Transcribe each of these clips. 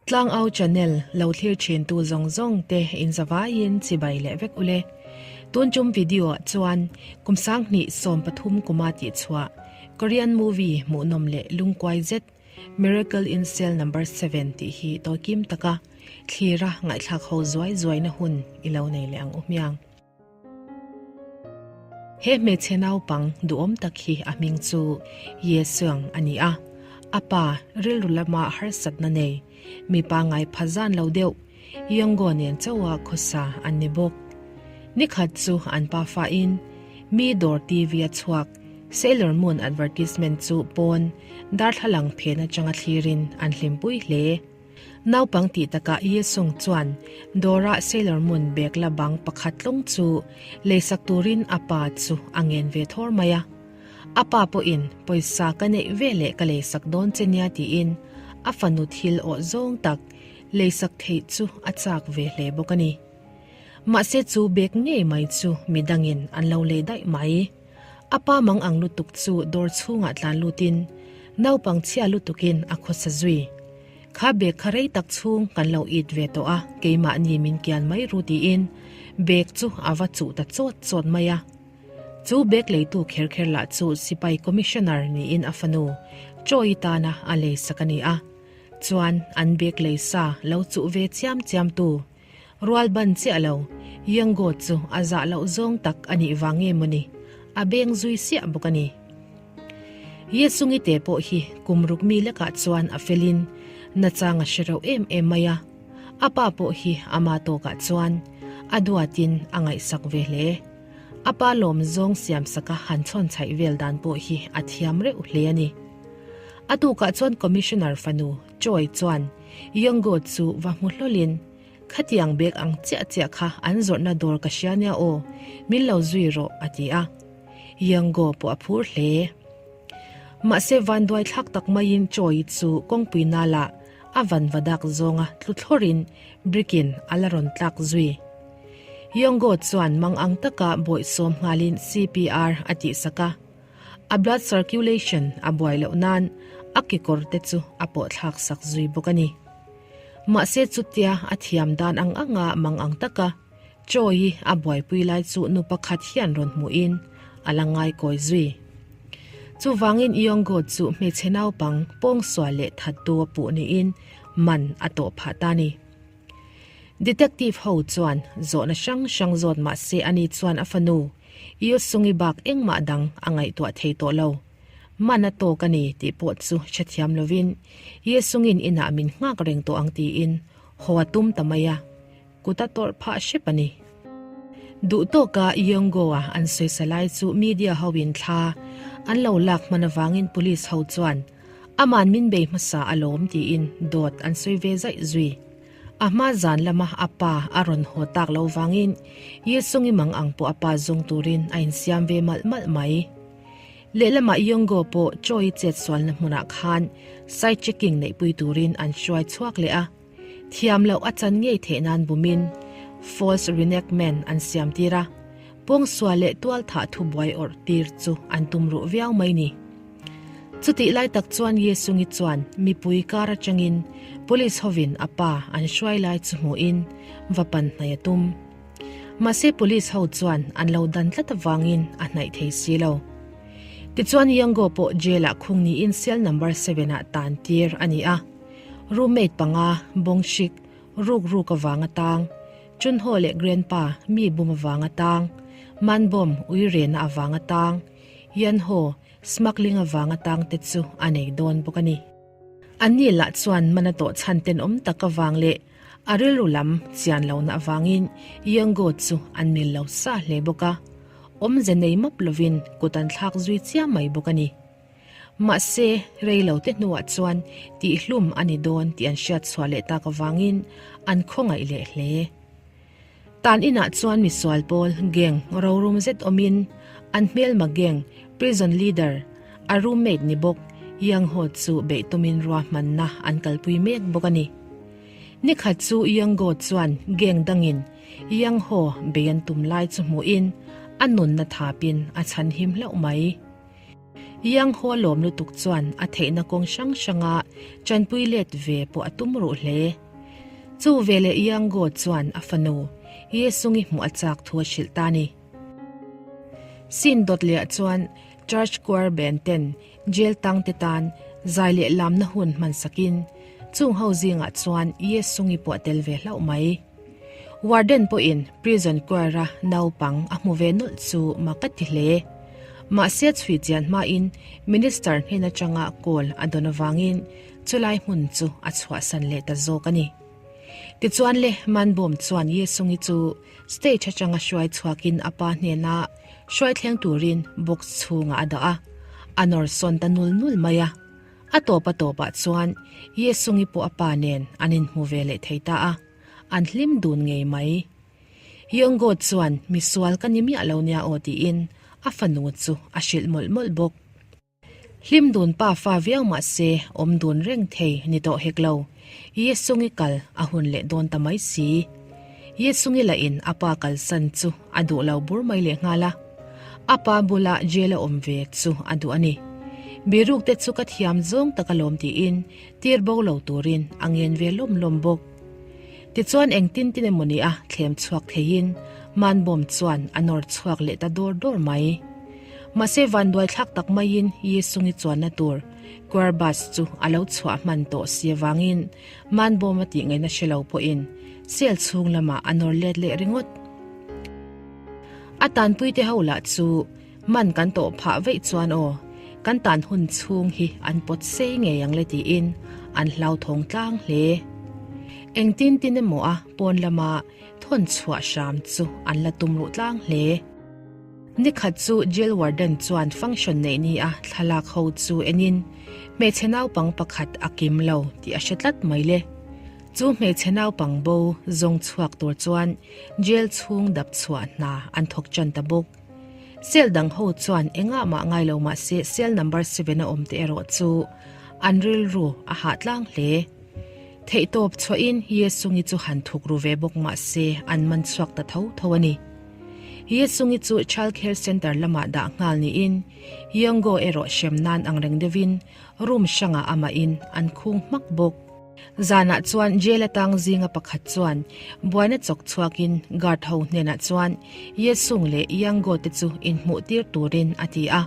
Tlangau channel lo thlir thin tu zawng zawng te in zavaiin chibai leh vek ule. Tun tum video ah chuan kum sanghnih 13 kuma tih chhuah Korean movie hmuhnawm leh lungkuai zet Miracle in Cell Number 7 tih hi tawikim taka thlira ngaihthlak ho zuai zuaina hun i lo nei leh ang u hmiang. He hmeichhe naupang duhawm tak hi a hming chu Ye Seung a ni a. A pa rilru lama harsatna nei, mi pangngai pha zan lo deuh Yongo nen chauha khawsa an ni bawk. Nikhat chu an pa fain mi dawr TV a chhuak Sailor Moon advertisement chu pawn darthlalang phen atanga thlirin an hlimpui hle. Naupang tih takah Yesung chuan dawrah Sailor Moon bag la bang pakhat tlawng chu leisak turin a pa chu a ngen ve thawr mai a. A pa pawhin pawisa ka neih ve leh ka leisak dawn che nia tiin a fanu thil awh zawng tak leisak theih chu a chak ve hle bawk a ni. Mahse chu bag ngei mai chu midangin an lo lei daih mai. A pa mang ang lutuk chu dawr chhungah tlan lutin naupang chhia lutukin a khawsa zui. Kha bag kha rei tak chhung kan lo it ve tawh a, keimahni min kian mai ru tiin bag chu a va chuh ta chawt chawt mai a. Chu bag leitu kher kher lah chu sipai commissioner niin a fanu Choi tana a leisak a ni a. Chuan an bag leisa lo chuh ve chiam chiam tu Rual ban chiah lo, Yango chu a zah loh zawng tak a nih vang nge mawni, a beng zui siah bawk a ni. Yesungi te pawh hi kum ruk mi lekah chuan a felin nachang a hre reuh em em mai a, a pa pawh hi ama tawkah chuan a duatin a ngaihsak ve hle. A pa lawm zawng siamsaka han chhawn chhaih vel dan pawh hi a thiam reuh hle a ni. A tukah chuan Commissioner fanu Choi chuan Yango chu va hmu hlawlin, Khatiang bag ang chiah chiah kha an zawrhna dawr ka hria nia aw, min lo zui rawh, a ti a. Yango pawh a phur hle. Mahse vanduai thlak tak maiin Choi chu kawngpui nalah a van va dak zawnga tlu thlawrin brick-in a la rawn tlak zui. Yango chuan mang ang taka bawihsawm nghalin CPR a tihsak a. A blood circulation a buai loh nan a kekawr te chu a pawh thlak sak zui bawk a ni. Mahse chutia a thiam dan ang anga mang ang taka Choi a buaipui lai chu nu pakhat hian rawn hmuhin a la ngai kawi zui. Chuvangin Yongo chu hmeichhe naupang pawngsual leh thattu a puh niin man a tawh phah ta a ni. Detective ho chuan zawhna hrang hrang zawt mahse ani chuan a fanu Yosungi bak engmah dang a ngaihtuah thei tawh lo. Man a tawk a ni tih pawh chu hrethiam lovin Yesungin inah min nghak reng tawh ang tiin haw a tum ta mai a, kut a tawrh phah hrep a ni. Duh tawka Yongo-a an sawisa lai chu media hoin thla an lo lak hman avangin police ho chuan aman min bei hmasa alawm tiin dawt an sawi ve zaih zui. A hma zan lama a pa a rawn haw tak lo vangin Yesung-i mang ang pawh a pa zawng turin a insiam ve malh malh mai. Lehlamah Yongo pawh Choi chet sualna hmunah khan side checking neihpui turin an hruai chhuak leh a, thiam loh a chan ngei theih nan bumin false reenactment an siam tir a, pawngsual leh tualthah thubuai awrh tir chu an tum ruh viau mai ni. Chutih lai tak chuan Yesungi chuan mipui kar atangin police hovin a pa an hruai lai chu hmuhin va pan hnaih a tum. Mahse police ho chuan an lo dan tlat avangin a hnaih thei si lo. Tichuan Yango pawh jail ah khung niin cell number 7 ah tan tir a ni a. Roommate panga Bongshik ruk ruk avanga tang, Chunho leh Grandpa mi bum avanga tang, Manbom uirena avanga tang, Yanho Smuggling avanga tang te chu a nei dawn bawk a ni. Anni lah chuan man a tawh chhan tenawm tak avang leh a rilru lam chian lohna avangin Yango chu an mil lo sa hle bawk a, awmze nei map lovin kut an thlak zui chiam mai bawk a ni. Mahse, rei lo te hnuah chuan tihhlum a ni dawn tih an hriat chhuah leh tak avangin an khawngaih leh hle. Tan inah chuan misual pawl, gang, rorum zet awmin an hmelma gang, prison leader, a roommate ni bawk Yang Ho chu beih tumin ruahmanna an kalpui mek bawk a ni. Nikhat chu Yang Go chuan gang dangin Yang Ho bei an tum lai chu hmuhin a nunna thapin a chhan him hlauh mai. Yang Ho lawm lutuk chuan a theihna kawng hrang hranga tanpui let ve pawh a tum ruh hle. Chu veleh Yang Go chuan a fanu Ye Sung-i hmuh a chak thu a hrilh ta a ni. Sin dawt leh ah chuan Church Choir Band ten Jail tang te tan zai leh lamna hun hman sakin chung ho zingah chuan Ye Sung-i pawh a tel ve hlauh mai. Warden pawhin prison choir-a naupang a hmu ve nawlh chu mak a ti hle. Mahse chhui chian hmain Minister hnen atanga call a dawn avangin chulai hmun chu a chhuahsan leh ta zawk a ni. Tichuan le Manbawm chuan Ye Sung-i chu Stage atanga hruai chhuakin a pa hnena hruai thleng turin box chhungah a dah a, a nawr sawn ta nul nul mai a. A tawp a tawpah chuan Ye Sung-i pawh a pa nen an inhmu ve leh thei ta a, an hlim dun ngei mai. Yong-go chuan misual ka ni miah lo nia aw tiin a fanu chu a hrilh mawlh mawlh bawk. Hlim dun pa fa viau mah se awm dun reng thei ni tawh hek lo. Yesungi kal a hun leh dawn ta mai si. Yesungi lah in a pa kalsan chu a duh lo bur mai leh nghal a. A pa bula jail a awm ve chu a duh a ni. Biruk te chu ka thiam zawng tak alawm tiin tir bo lo turin a ngen ve lawm lawm bawk. Tichuan engtin tin emaw ni a thlem chhuak theiin Manbawm chuan a nawr chhuak leh ta dawr dawr mai. Mahse vanduai thlak tak maiin Yisungi chuanna tur Quar bus chu a lo chhuah hman tawh si avangin Manbawm a tih ngaihna hre lo pawhin cell chhung lamah a nawr let leh ringawt. A tanpuite ho lah chu man kan tawh phah veih chuan aw, kan tan hun chhung hi an pawt sei ngei ang le tiin an hlauthawng tlang hle. Engtin tin emaw a pawn lama thawn chhuah hram chu an la tum ruh tlang hle. Nikhat chu Jail Warden chuan function neih ni a thlalak ho chu enin hmeichhe naupang pakhat a kim lo tih a hre tlat mai le. Chu hmeichhe naupang bo zawng chhuak tur chuan jail chhung dap chhuah hna an thawk tan ta bawk. Cell dang ho chuan engah mah ngai lo mahse cell number seven a awm te erawh chu an rilru a hah tlang hle. Theihtawp chhuahin Yesungi chu han thuk ru ve bawk mahse an man chhuak ta tho tho a ni. Yesungi chu Child Care Centre lamah dah nghal niin Yeongo erawh hrem nan ang reng deuhin room hrangah amahin an khung hmak bawk. Zanah chuan jail atang zinga pakhat chuan buaina chawk chhuakin guard ho hnenah chuan Yesung leh Yeongo te chu inhmuh tir turin a ti a,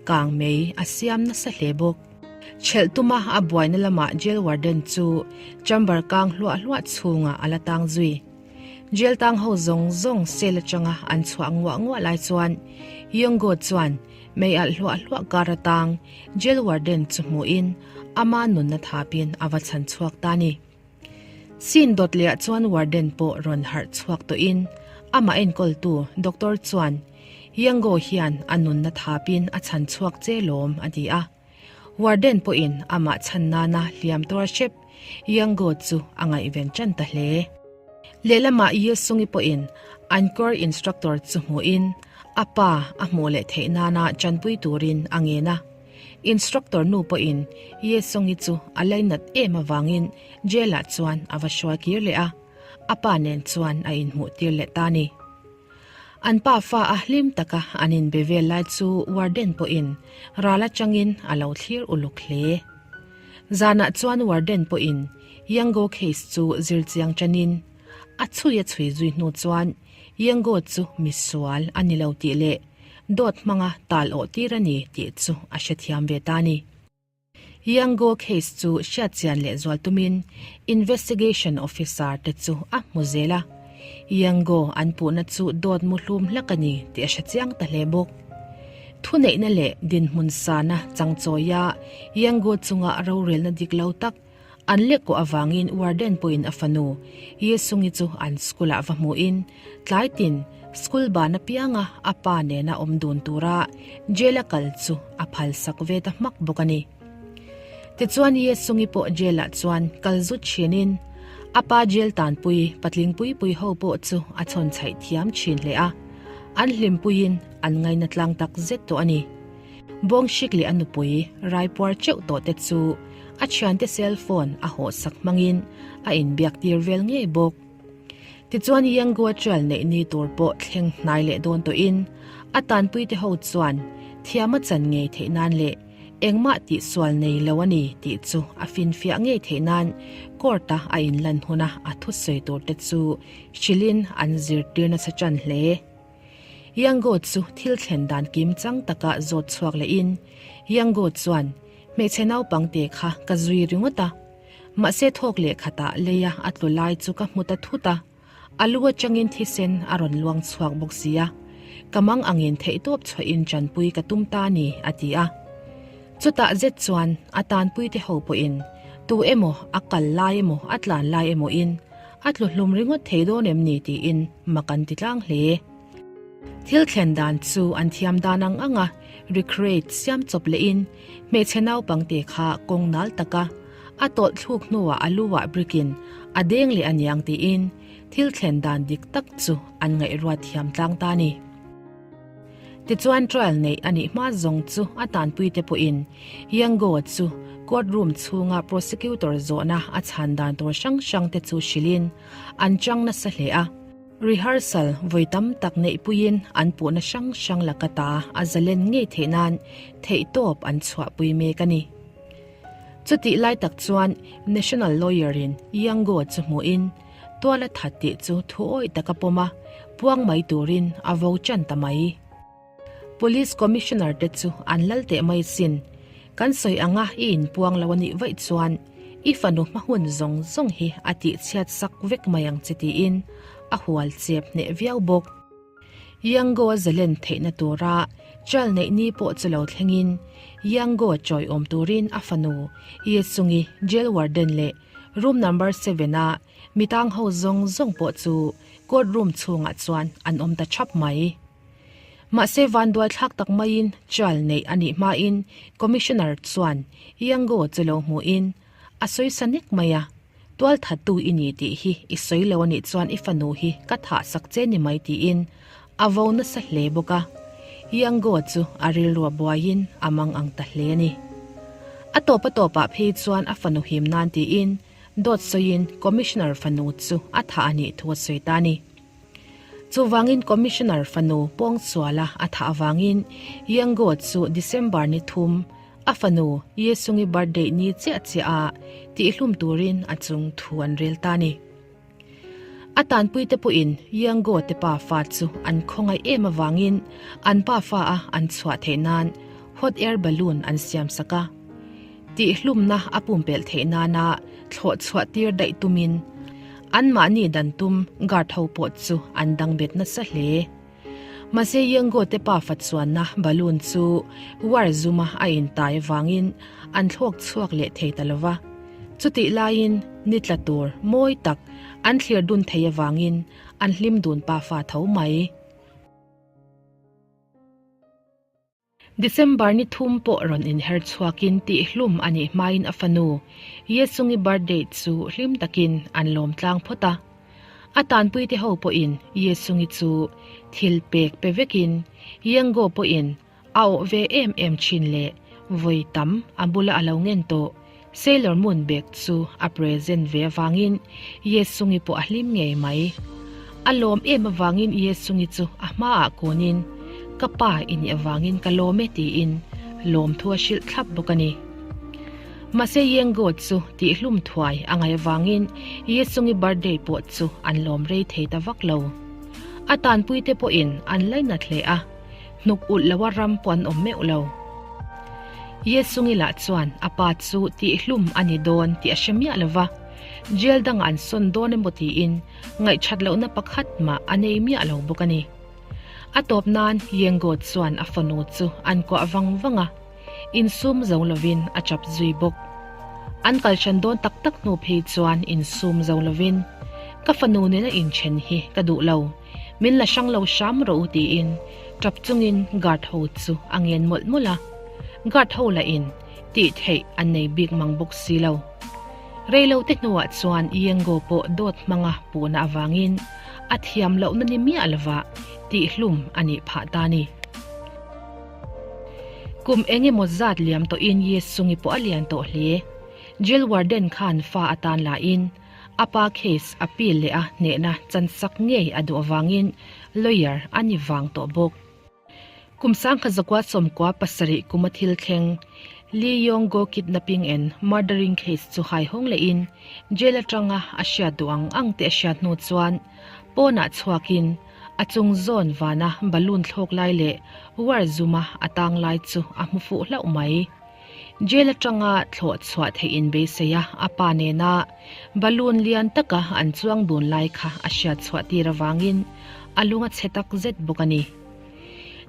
kang mei a siam nasa hle bawk. Chhelh tuma a buaina lamah jail warden chu chamber kang hluah hluah chhungah a la tang zui. Jail tang ho zawng zawng cell atanga an chhuah nguah nguah lai chuan Yongo chuan mei alh hluah hluah kar atang jail warden chu hmuhin ama nunna thapin a va chhan chhuak ta ni. Scene dawt leh ah chuan warden pawh rawn harh chhuak tawhin amah enkawltu doctor chuan Yongo hian a nunna thapin a chhan chhuak che lawm a ti a. Warden pawhin amah chhan nana hliam tuar hrep Yango chu a ngaihven tan ta hle. Lehlamah Yesungi pawhin an choir instructor chu hmuhin a pa a hmuh leh theih nana tanpui turin a ngen a. Instructor nu pawhin Yesungi chu a lainat em avangin jail-ah chuan a va hruai kir leh a, a pa nen chuan a inhmuh tir leh ta a ni. An pa fa a hlim taka an inbe vel lai chu warden pawhin ral atangin a lo thlir uluk hle. Zanah chuan warden pawhin Yango case chu zir chiang tanin a chhui a chhui zui hnu chuan Yango chu misual a ni lo tih leh dawt hmanga tal awh tir a ni tih chu a hrethiam ve ta a ni. Yango case chu hriatchian leh zual tumin investigation officer te chu a hmu zel a, Yango an puhna chu dawt muhlum hlak a ni tih a hre chiang ta hle bawk. Thuneihna leh dinhmun sana changchawia Yango chunga rorelna dik lo tak An lehkawh avangin warden pawhin a fanu Yesungi chu an school-ah va hmuhin tlai tin school ban apianga a pa nena awm dun tura jail-a kal chu a phalsak ve ta hmak bawk a ni. Tichuan Yesungi pawh jail-ah chuan kal zut thinin a pa jail tanpui patling pui pui ho pawh chu a chhawn chhaih thiam thin hle a, an hlimpuiin an ngaina tlang tak zet tawh a ni. Bawngshik leh a nupui raipuar teuh tawh te chu a thiante cell phone a hawh sak hmangin a inbiak tir vel ngei bawk. Tichuan Yangua Trail neih ni tur pawh thleng hnai leh dawn tawhin a tanpuite ho chuan Thiam a chan ngei theih nan leh engmah tihsual nei lo a ni tih chu a finfiah ngei theih nan court-a a inlan huna a thusawi tur te chu hrilhin an zirtir nasa tan hle. Yango chu thil thlen dan kim chang taka zawt chhuak lehin Yango chuan hmeichhe naupang te kha ka zui ringawt a, mahse thawk leh khatah leia a tlu lai chu ka hmu ta thut a. A lu atangin thisen a rawn luang chhuak bawk si a, ka mang angin theihtawp chhuahin tanpui ka tum ta ni, a ti a. Chutah zet chuan a tanpuite ho pawhin tu emaw a kal lai emaw a tlan lai emawin a tlu hlum ringawt thei dawn em ni tiin mak an ti tlang hle. Thil thlen dan chu an thiam dan ang ang a, recreate siam chawp lehin hmeichhe naupangte kha kawng nal taka a tawlh thluk hnuah a lu ah brick in a deng leh aniang tiin thil thlen dan dik tak chu an ngaihruat thiam tlang ta a ni. Tichuan trial neih a nih hma zawng chu a tanpui te pawhin Yango chu court room chhunga prosecutor zawhna a chhan dan tur hrang hrang te chu hrilhin an chang nasa hle a. Rehearsal vawi tam tak neihpuiin an puhna hrang hrang laka ta a zalen ngei theih nan theihtawp an chhuahpui mek a ni. Chutih lai tak chuan National Lawyer in Yango chu hmuhin tual a that tih chu thu awih taka pawm a, puang mai turin a vo tan ta mai. Police Commissioner te chu an lal teh mai sin, kan sawi anga i inpuang lo a nih vaih chuan i fanu hma hun zawng zawng hi a tihchhiat sak vek mai ang che tiin a hual chep hneh viau bawk. Yango a zalen theihna tura trial neih ni pawh chu lo thlengin Yango chawiawm turin a fanu Yesungi jail warden leh room number seven-a mitang ho zawng zawng pawh chu court room chhungah chuan an awm ta thap mai. Mahse vanduai thlak tak maiin trial neih a nih hmain commissioner chuan Yango chu lo hmuhin a sawisa nek mai a. Tual thattu i ni tih hi i sawi lo anih chuan i fanu hi ka thah sak che ni mai tiin a vo nasa hle bawk a. Yango chu a rilru a buaiin a mang ang ta hle a ni. A tawp a tawpah phei chuan a fanu him nan tiin dawt sawiin Commissioner fanu chu a thah anih thu a sawi ta a ni. Chuvangin Commissioner fanu pawngsuala a thah avangin Yango chu December ni thum A fanu Yesungi birthday ni chiah chiah a tihhlum turin a chung thu an rel ta a ni. A tanpuite pawhin Yango te pa fa chu an khawngaih em avangin an pa fa a an chhuah theih nan hot air balloon an siam sak a. Tihhlumna a pumpelh theih nana thlawh chhuah tir daih tumin anmahni dan tum guard ho pawh chu an dang bet nasa hle. Mahse Yango te pafa chuanna balloon chu wire zuma a intai avangin an thlawk chhuak leh thei ta lova. Chutih laiin ni tla tur mawi tak an thlir dun thei avangin an hlim dun pafa tho mai. December ni thum pawh rawn inher chhuakin tihhlum a nih hmain a fanu Yesungi birthday chu hlim takin an lawm tlang phawt a. A tanpuite ho pawhin Yesungi chu thil pek pe vekin Yango pawhin a awh ve em em thin leh vawi tam a bula a lo ngen tawh Sailor Moon bag chu a present ve avangin Yesungi pawh a hlim ngei mai. A lawm em avangin Yesungi chu a hmaah kunin, Ka pa i nih avangin ka lawm e tiin lawmthu a hrilh thlap bawk a ni. Mahse Yengo chu tihhlum thuai a ngaih avangin Yesungi birthday pawh chu an lawm rei thei ta vak lo. A tanpuite pawhin an lainat hle a. Hnuk ulh loa ram pawh an awm meuh lo. Yesungi lah chuan a pa chu tihhlum a ni dawn tih a hre miah lo va, jail dangah an sawn dawn emaw tiin ngaihthat lohna pakhat mah a nei miah lo bawk a ni. A tawp nan Yengo chuan a fanu chu an kuah vang vang a, insum zo lovin a chap zui bawk. An kalhran dawn tak tak hnu phei chuan insum zo lovin, Ka fanu nena inthen hi ka duh lo. Min la hrang lo hram rawh u tiin tap chungin guard ho chu a ngen mawlh mawlh a, guard ho lahin tih theih an nei bik mang bawk si lo. Reilo te hnuah chuan Yengo pawh dawt hmanga puhna avangin a thiam lohna ni miah lova tihhlum a nih phah ta ni. Kum eng emaw zat liam tawhin Yesungi pawh a lian tawh hle. Jail warden khan fa atan lahin A pa case appeal leh a hnehna chansak ngei a duh avangin lawyer a ni vang tawh bawk. Kum 1997 kuma thil thleng Lee Yong Go kidnapping and murdering case chu haihawng lehin jail atanga a hriat duh ang ang te a hriat hnu chuan pawnah chhuakin a chung zawn vana balloon thlawk lai leh war zuma a tang lai chu a hmu fuh hlauh mai. Jail atanga thlawh chhuah theih in beisei a, a pa nena balloon lian taka an chuang dun lai kha a hriat chhuah tir avangin a lung a chhe tak zet bawk a ni.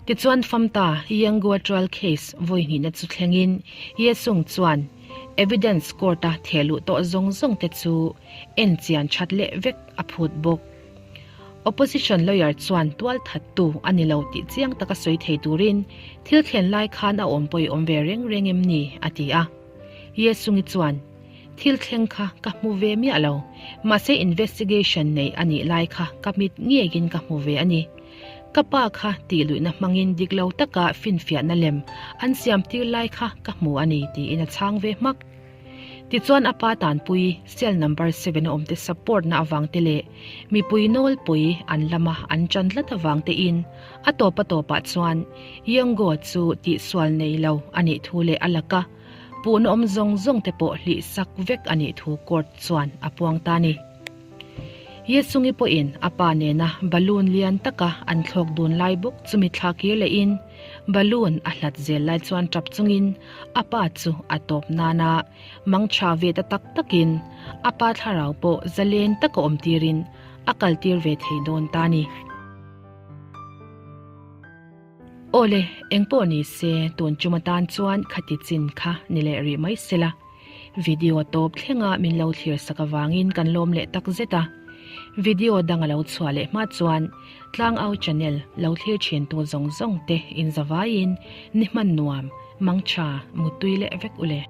Tichuan Famta Yengua trial case vawi hnihna chu thlengin Ye Sung chuan evidence court-a theh luh tawh zawng zawng te chu en chian that leh vek a phut bawk. Opposition lawyer chuan tual thattu a ni lo tih chiang taka sawi thei turin thil thlen lai khan a awm pawh i awm ve reng reng em ni? a ti a. Yesungi chuan, Thil thleng kha ka hmu ve miah lo, mahse investigation nei a nih lai kha ka mit ngeiin ka hmu ve a ni. Ka pa kha tih luihna hmangin dik lo taka finfiahna lem an siam tir lai kha ka hmu a ni tiin a chhang ve hmak. Tichuan a pa tanpui cell number seven a awmte support na avang te leh mipui nawlpui an lama an chan tlat avang te in a tawp a tawpah chuan Younggo chu tihsual nei lo a nih thu leh a laka puhna awm zawng zawng te pawh hlih sak vek a nih thu court chuan a puang ta a ni. Yesungi pawhin a pa nena balloon lian taka an thlawk dun lai bawk chumi thla kir lehin balloon a hlat zel lai chuan tap chungin a pa chu a tawp nana mangtha ve ta tak takin a pa thlarau pawh zalen taka awm tirin a kaltir ve thei dawn ta a ni. Awle, engpawh ni se tun chum atan chuan khati chin kha ni leh rih mai sela. Video tawp thlenga min lo thlir sak avangin kan lawm leh tak zet a. Video dang a lo chhuah leh hma chuan Tlangau channel lo thlir thin tu zawng zawng te in zavaiin ni hman nuam, mangtha, muttui leh vek u le.